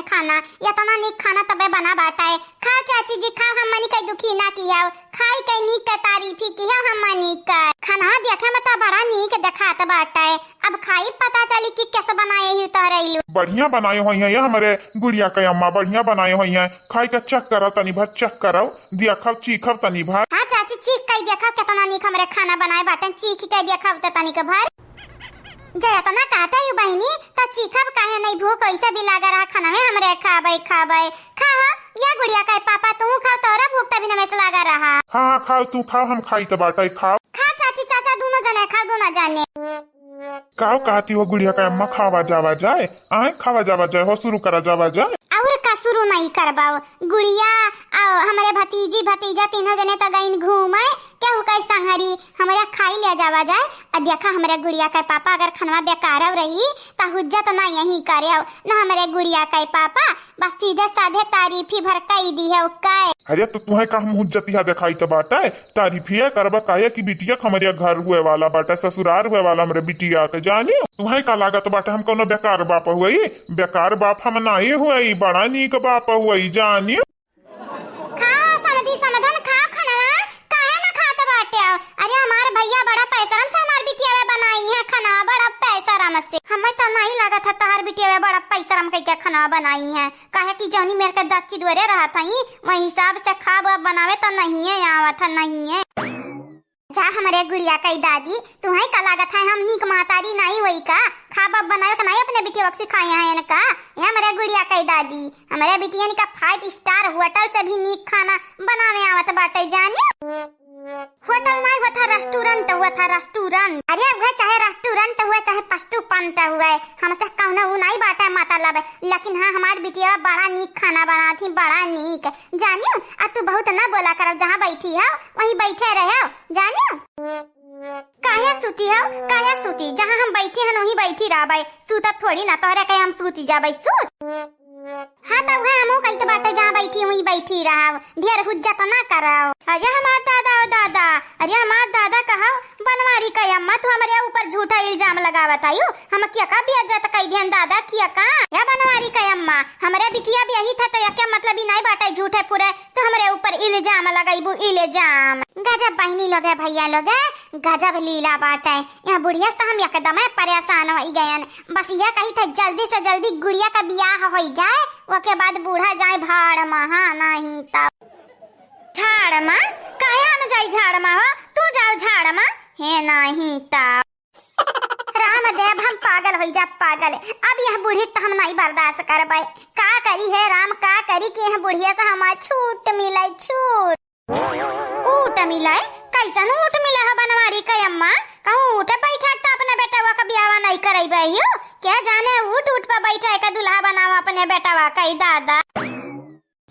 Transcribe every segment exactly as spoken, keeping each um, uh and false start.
खाना, एतना नीक खाना तबे बना बाटै। खाओ चाची जी, खाओ, हमनी के दुखी ना किहौ, खाई के नीक के तारीफी किहौ हमनी के। खाना देखे में तो बड़ा नीक देखात बाटै, अब खाई पता चली कि कैसे बनाए ही तोहरे इलू। बढ़िया बनाए होइहैं ये हमरे गुड़िया के अम्मा, बढ़िया बनाए होइहैं। खाई के check करो तनी भर, check करो, देखो, चीखो तनी भर। हाँ चाची, चीख के देखो केतना नीक हमरे खाना बनाए बाटै, चीख के देखो तो तनिक भर। जे एतना कहत हऊ बहिनी, त चीखब काहे नहीं? भूख वैसे भी लागा रहा, खाना में हमरे खाबै, खाबै। खा हो, या गुड़िया के पापा, तू खाओ, तोहरा भूख तभी नमे से लागा रहा। हाँ, हाँ, खाओ, तू खाओ, हम खाई त बाटै, खाओ। खा चाची, चाचा, दुनो जने खाओ, दुनो जने। काव कहती हो गुड़िया के अम्मा, खावा जावा जाए, आए खावा जावा जाए, हो शुरू करा जावा जाए। और का शुरू नहीं करबाओ, गुड़िया, आ, हमरे भतीजी, भतीजा तीनों जने त गईन घूमे, केहू कई संघरी, हमरे खाई ले जावा जाए। आ देखा, हमरे गुड़िया के पापा अगर खनवा बेकारव रही, त हुज्जत ना यहीं करेव, न हमरे गुड़िया के पापा, बस सीधे साधे तारीफी भर कई दी है उकाए। अरे, तो तुहे का हम हुज्जतिया देखाई त बाटै, तारीफिया करबा काहे कि बिटिया के हमरे घर हुए वाला बाटै, ससुरार हुए वाला हमरे बिटिया के, जानियो। तुहे का लागत बाटै हम कौनो बेकार बाप हुई? बेकार बाप हम नाई हुई, बड़ा नीक बाप हुई, जानियो। खा समधी समधन, खा खनवा, काहे ना खात बाटे हो? अरे हमार भैया बड़ा पैसरम से हमार बिटिया वे बनाई है खनवा, बड़ा पैसरम से। हमें तो नहीं लागत है तोहार बिटिया वे बड़ा पैसरम कइके खनवा बनाई है, काहे कि जौनी मेर के दच्ची दुआरे रहत हई, वही हिसाब से खाब अब बनावे तो नहीं है आवत है, नहीं है। जा हमरे गुड़िया कई दादी, तुहे का लागत है हम नीक महतारी नाई होई का? खाब अब बनावे के नाई अपने बिटिया के सिखाए हैं इनका। ये हमरे गुड़िया कई दादी, हमरे बिटियन का five star होटल से भी नीक खाना बनावे आवत बाटे जाने। होटल नाई होत है, restaurant होत है, restaurant। अरे वह चाहे restaurant हुए, चाहे पस्टू पंत हुए, हमसे कौनो ऊ नाई बाटे मतलब। लेकिन हाँ, हमार बिटिया बड़ा नीक खाना बनाती, बड़ा नीक। जानियो, आ तू बहुत ना बोला करब, जहाँ बैठी हो वहीं बैठे रहो, जानियो। काहे सूती हो, काहे सूती? जहाँ हम बैठी हन वहीं बैठी रहबै, सूतब थोड़ी ना, तोहरे कहे हम सूती जाबै, सूत। हाँ त उहे हमहू कहित बाटे, जहाँ बैठी वहीं बैठी रहब, ढेर हुज्जत ना करब। अरे हमार दादा, ओ दादा, अरे हमार दादा कहा, बनवारी का अम्मा तू हमरे ऊपर झूठा इल्जाम लगावत आयु, हम किया का बेइज्जत कई दिहन दादा, किया का? या बनवारी का अम्मा, हमरे बिटिया भी यही था तो या क्या मतलब ही नहीं बाटे झूठे पूरे तो हमरे ऊपर इल्जाम लगाइबू, इल्जाम। गजब बहिनी लोग है, भैया लोग है, गजब लीला बाटे। यहाँ बुढ़िया से तो हम एकदम परेशान होई गयन। बस यह कही थे जल्दी से जल्दी गुड़िया का बियाह होई जाए, ओके बाद बूढ़ा जाए भाड़ में, हाँ, नहीं तब। झाड़ में? काहे हम जाई झाड़ में हो? तू जाओ झाड़ में। हे नहीं तब। रामदेव, हम पागल होई जा, पागल। अब यह बूढ़ी त हम नहीं बर्दाश्त करबै। का करी हे राम, का करी कि यह बुढ़िया से हमार छूट मिलै, छूट। ऊट मिलै? कैसन ऊट मिलै है बनवारी के अम्मा? कहूँ ऊट बैठा त अपने बेटवा का बियाहवा नहीं करैबै हियो? क्या जाने ऊट, ऊट पर बैठा के दुल्हा बनावा अपने बेटवा का, ई दादा।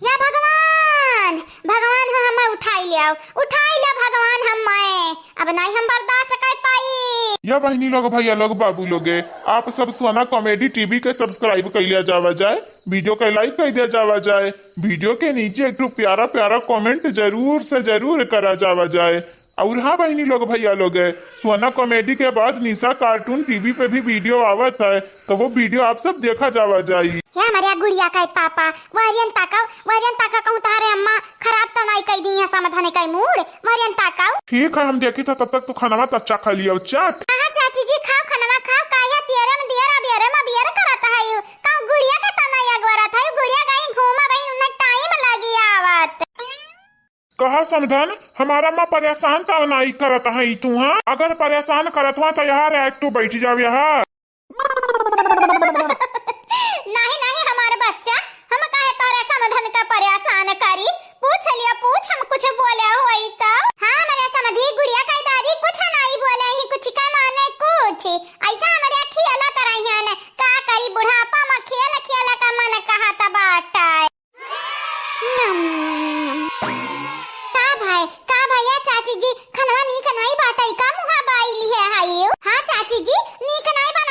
या भगवान, भगवान हो हमें उठाई ले आओ, उठाई ले भगवान हमें, अब नहीं हम बर्दाश्त कर पाई। या बहिनी लोग, भैया लोग, बाबू लोगे, आप सब सोना comedy TV के subscribe कइले जावा जाए, video के like कर दिया जावा जाए, video के नीचे एक ठो प्यारा प्यारा comment जरूर से जरूर करा जावा जाए। और हाँ बहिनी लोग, भैया लोग, सोना comedy के बाद निशा cartoon TV पे भी video आवत है, तो वो video आप सब देखा जावा जाई। हे हमरे गुड़िया के पापा, वहरियन ताका, वहरियन ताका, कहूँ तहारे अम्मा खराब तो नहीं कई दी है समधन के mood, वहरियन ताका। ठीक है, हम देखी था, तब तक तू खाना मत अच्छा खा लियो, चट। हाँ चाची जी, खाओ खाना, खाओ, काहे तियरे में दियर, अब बियरे में बियर करत है यू, कहूँ गुड़िया के तो नहीं अगवरत है, गुड़िया गई घूमा भाई, उन्हें time लगी आवत। कहा समधन, हमारा माँ परेशान तो नाई करत है तू, हाँ? अगर परेशान करत हुआ तो यहाँ रह, तू बैठ जाओ यहाँ। नहीं, नहीं, हमारे बच्चा, हम काहे तोरे समधन का परेशान करी? पूछ लिया, पूछ, हम कुछ बोले हुई तो। हाँ, हमारे समधी गुड़िया का दादी कुछ नहीं बोले ही, कुछ का माने कुछ। ऐसा हमारे खेला तरह का करी, बुढ़ापा में खेल खेल का मन कहत बाटे। नम। का भाई, का भैया, चाची जी, खनवा नीक नाई बाटै, का मुहा बाई लिहे हायो? हाँ चाची जी, नीक नाई बा,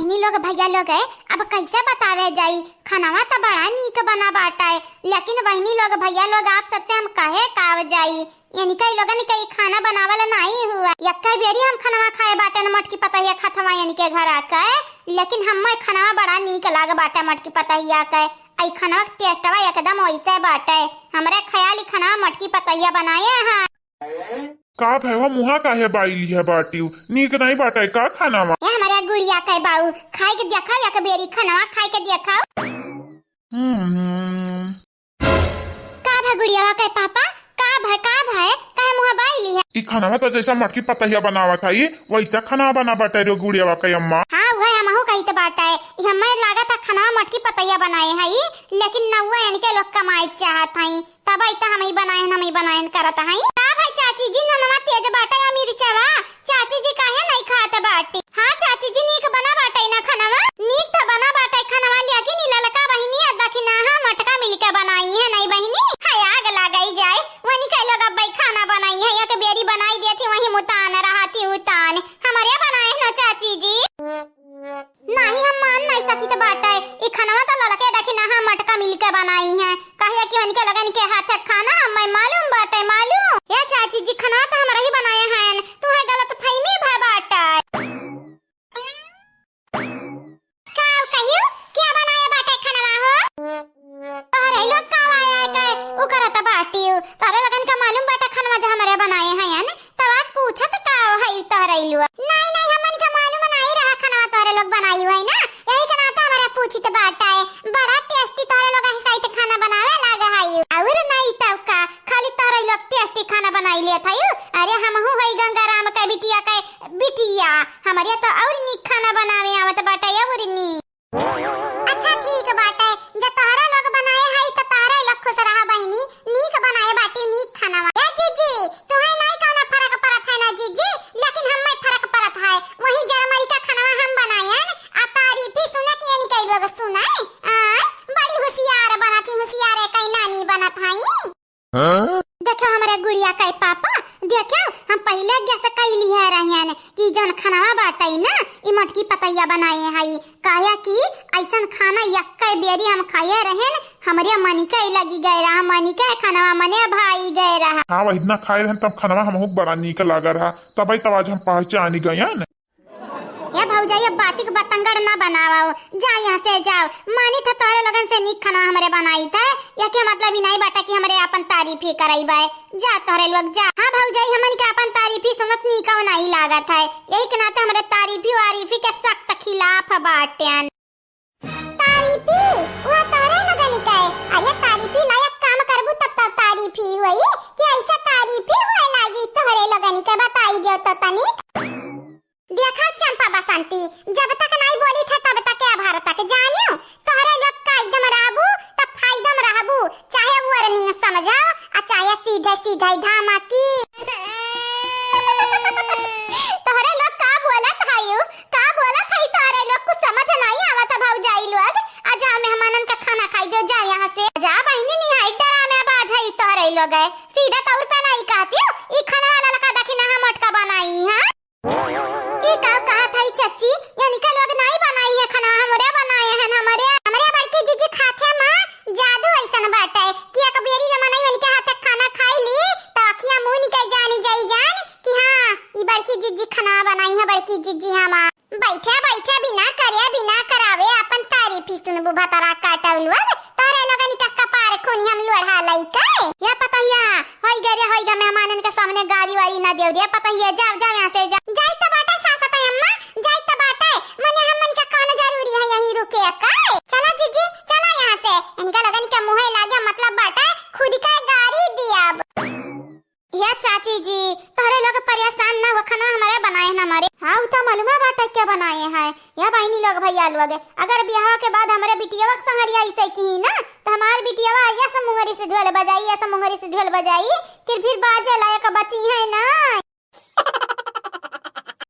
बहिनी लोग, भइया लोग, अब कैसे बतावे जाई, खनवा त बड़ा नीक बना बाटै, लेकिन बहिनी लोग, भइया लोग, आप सबसे हम कहे काव जाई, इनके लोगन के ई खाना बनावल नाई हुआ। यक्कै बेरी हम खनवा खाए बाटन मोटकी पतहिया खतवा इनके घर आके, लेकिन हम्मे खनवा बड़ा नीक लाग बाटै मोटकी पतहिया के। ई खनवा के टेस्टवा एकदम वैसे बाटै। हमरे ख्याल ई खनवा मोटकी पतहिया बनाए हैं। का भय हो, मुहा काहे बाई लिहे बाटिउ? नीक नाई बाटै का खनवा? ए हमरे गुड़िया के बाऊ, खाई के देखाओ, एक बेरी खनवा खाई के देखाओ। हम्म। का भय गुड़िया के पापा? का भय, का भय? काहे मुहा बाई लिहे? ई खनवा त जैसा मटकी पतहिया बनावत हई, वैसा खनवा बना बाटै रे गुड़िया के अम्मा। हाँ, वह हमहू कहित बाटै। ई हम्मे लागत है खनवा मटकी पतहिया बनाए हई, लेकिन नउआ इनके लोग कमाए चाहत हई। तबही त हमही बनाएन, हमही बनाएन करत हई। का भय चाची जी, ननवा तेज बाटै या मिर्चवा? चाची जी काहे नाई खात बाटी? हाँ चाची जी, नीक बना बाटै ना खनवा? नीक त बना बाटै खनवा, लेकिन ई ललका बहिनी आ दखिनहा मोटका मिलके बनाई है नाई बहिनी? हाय आग लागई जाए, वनिके लोग अब्बै खाना बनाई है, एक बेरी बनाई देती, वही मुतान रहती उतान। हमरे बनाए है ना चाची जी? नाही, हम मान नाही सकित बाटै। ई खनवा त ललके दखिनहा मोटका मिलके बनाई है। काहे कि उनके लोगन के हाथ के खाना हम्मे मालूम बाटै, मालूम। ए चाची जी, खनवा त हमरही बनाए हैं, तुहे गलतफहमी भय बाटै। का कहियो? क्या बनाए बाटै खनवा हो? तोहरे लोग का आया है के उ करत बाटिउ? तोहरे लोगन का मालूम बाटै खनवा जो हमरे बनाए हैं, तब आप पूछत का हई तोहरे लोग? नाही, नाही, हमन का मालूम नाही रहा खनवा तोहरे लोग बनाई है ना, यही के नाते हमरे पूछित बाटै। बड़ा tasty तोहरे लोग हिसाइत खाना बनावे लाग हई। और नाही तब का, खाली तोहरे लोग tasty खाना बनाई लेत हई। अरे हमहू हई गंगाराम के बिटिया के बिटिया, हमरे तो और नीक खाना बनावे आवत बाटै और नीक। अच्छा ठीक बाटै, जे तोहरे लोग बनाए हई त तोहरे लोग खुश रहा बहिनी, नीक बनाए बाटी नीक खानवा। ए जीजी, तुहे नाई कौनो फरक परत है ना जीजी, लेकिन हम्मे फरक परत है। वही जरमरी का खानवा हम बनाएन, आ तारीफी सुने के इनके लोग सुने। आय, बड़ी हुसियार बनत ही, हुसियार कई नानी बनत हई। हाँ? देखो हमरे गुड़िया के पापा, देखो हम पहिले guess कई लिहे रहन कि जौन खनवा बाटै ना, ई मोटकी पतैया बनाए हई। काहे कि ऐसन खाना यक्कै बेरी हम खाए रहन, हमरे मनिके लगी गए रहा, मनिके खनवा मने भाई गए रहा। हाँ, वही दिना खाए रहन तब खनवा हमहू बड़ा नीक लाग रहा, तबै तब आज हम पहचानी गयन। ए भौजाई, अब बाती के बतंगड़ ना बनावा, जाओ यहाँ से जाओ। मानी था तोहरे लोगन से नीक खाना हमरे बनाई थे, एके मतलब ई नाई बाटा कि हमरे आपन तारीफ ही करई बाय। जा तोहरे लोग जा। हाँ भौजाई, हमन के आपन तारीफ ही सुनत नीक नाई लागत है, यही के नाते हमरे तारीफी वारीफी के सख्त खिलाफ बाटेन। तारीफी? वह तोहरे लोगन के? अरे तारीफी लायक काम करबू तब तो तारीफी होई कि ऐसा तारीफी होए लागी तोहरे लोगन के, बताई दियो तो तनी। देखा चंपा बसंती, जब तक नाई बोली थे तब तक या भर तक जानियो, तोहरे लोग कायदम रहबू त फायदम रहबू, चाहे warning समझाओ आ चाहे सीधे सीधे धमकी। तोहरे लोग का बोलत हयू, का बोलत हई, तोहरे लोग कुछ समझ नाई आवत भौजाई लोग। आ जा मेहमानन का खाना खाई दो, जा यहाँ से जा बहिनी, निहाई डरामे बाज हई तोहरे लोग। सीधा तौर पे नाई कहती हो, ई खाना वाला लका दखिनहा मोटका बनाई, हाँ? ई का कहत हई चच्ची? यानी का लोग नाई बनाई है खाना, हमरे बनाए हैं, हमरे, हमरे बड़की जीजी खाथे माँ, जादू ऐसन बाटे कि एक बेरी जब मनई उनके हाथे खाना खाई ली, त अखिया मुँह निकल जानी जाई जान कि हाँ, ई बड़की जीजी खाना बनाई है, बड़की जीजी हमार। बैठे बैठे बिना करे बिना करावे आपन तारीफी सुनबू भतरा काटल लोग। तोहरे लोगन का कपार खूनी हम लोढ़ा लइके। या पतहिया, होई गे रे, होई गे, मेहमानन के सामने गारी वारी ना देव रे पतहिया, जाओ, जाओ यहाँ से, जाओ। जाई तो बाटे सासत अम्मा, जाई तो बाटे, मने हमन के कौन जरूरी है यहीं रुके का? चला जीजी, चला यहाँ से, इनका लोगन के मुँहे लागे मतलब बाटे, खुद का गारी दियाब। या चाची जी, तोहरे लोग परेशान ना हो, खाना हमरे बनाए हैं, हमरे। हाँ, उ तो मालूम बाटे क्या बनाए हैं। या बहिनी लोग, भैया लोग, अगर बियाह के बाद हमरे बिटियावा के संगरिया ऐसे की ना, तो हमार बिटियावा ऐसे मुंगरी से ढोल बजाई, ऐसे मुंगरी से ढोल बजाई, फिर, फिर बाजे लायक बची है ना।